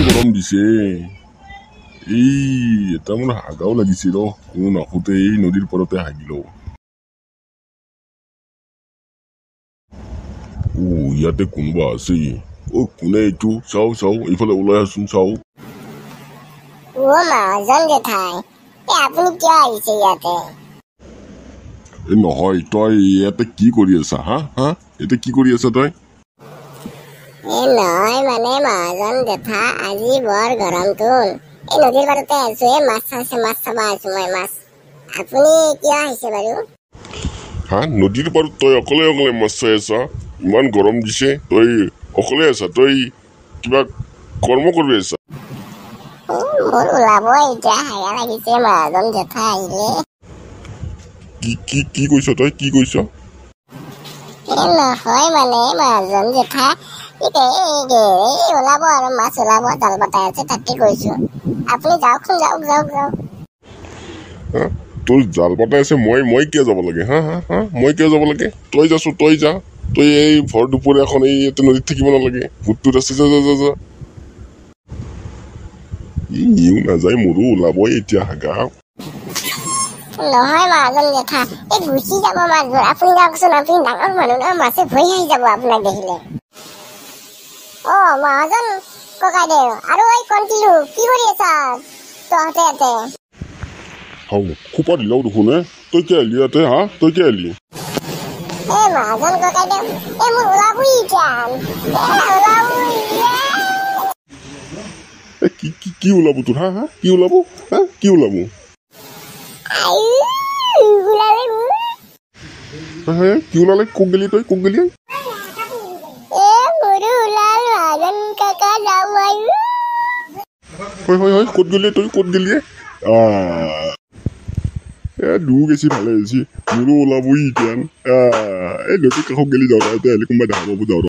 গৰম দিছে। এই এটা মোৰ হাগাও লাগিছে ৰ, কোনো নাখোতে এই নদীৰ পাৰতে হাগিলো। ও ইয়াতে কোনোবা আছে। অ কোনে এইটো? চাওঁ চাওঁ, এইফালে ওলাই আছোন চাওঁ। অ মহাজন জেঠাই, এই আপুনি কিয় আহিছে ইয়াতে? এই নহয়, তই ইয়াতে কি কৰি আছা? হা হা, ইয়াতে কি কৰি আছা তই? এই নহয় মানে মহাজন জেঠা, আজি বৰ গৰমটোন, এই নদীৰ পাৰতে আছো, এই মাছ চাইছে, মাছ চাব আছো মই মাছ। আপুনি কিয় আহিছে বাৰু? হা, নদীৰ পাৰত তই অকলে অকলে মাছ চাই আছা? ইমান গৰম দিছে, তই অকলে আছা, তই কিবা কৰ্ম কৰি আছা? মোৰ ওলাব এতিয়া হাগা লাগিছে মহাজন জেঠা আহিলে। কি কি কি কৈছ তই? কি কৈছ? এই নহয় মানে মহাজন জেঠা, এই ওলাব আৰু মাছ ওলাব, জাল পতাই আছে তাকে কৈছো। আপুনি যাওকচোন, যাওক যাওক যাওক। হা, তোৰ জাল পতাই আছে, মই কিয় যাব লাগে? হা হা হা, মই কিয় যাব লাগে? তই যাচোন, তই যা। তই এই ভৰ দুপৰীয়া এখন এই ইয়াতে নদীত থাকিব নালাগে, ভূতটোত আছে, যা যা যা যা। ইও নাযায়, মোৰো ওলাবই এতিয়া হাগা। নহয় মহাজন জেঠা, এই গুচি যাব মাছবোৰ, আপুনি যাওকচোন, আপুনি ডাঙৰ মানুহ ন, মাছে ভয় খাই যাব আপোনাক দেখিলে। অ মহাজন ককাইদেউ আৰু ঐ কণ্টিলু, কি কৰি আছা তহঁতে ইয়াতে? হাও খোপা দিলাও দেখোন হে, তই কিয় আহিলি ইয়াতে? হা, তই কিয় আহিলি? এই মহাজন ককাইদেউ, এই মোৰ ওলাবই এতিয়া, এই ওলাবই। এই কি কি কি ওলাব তোৰ? হা হা, কি ওলাব? হা, কি ওলাব? ওলালে মোৰ। হে, কি ওলালে? ক'ত গেলি তই? ক'ত গেলি? এ মোৰো ওলাল মহাজন কাকা, যাওঁ মই। হয় হয় হয়, ক'ত গেলি তই? ক'ত গেলি? এ দূৰ গেছি, ভালে হৈছে, মোৰো ওলাবই এতিয়া। এই নদীৰ কাষত গেলি যাওঁ, এতিয়া আহিলে কোনোবাই দেখা পাব, যাওঁ।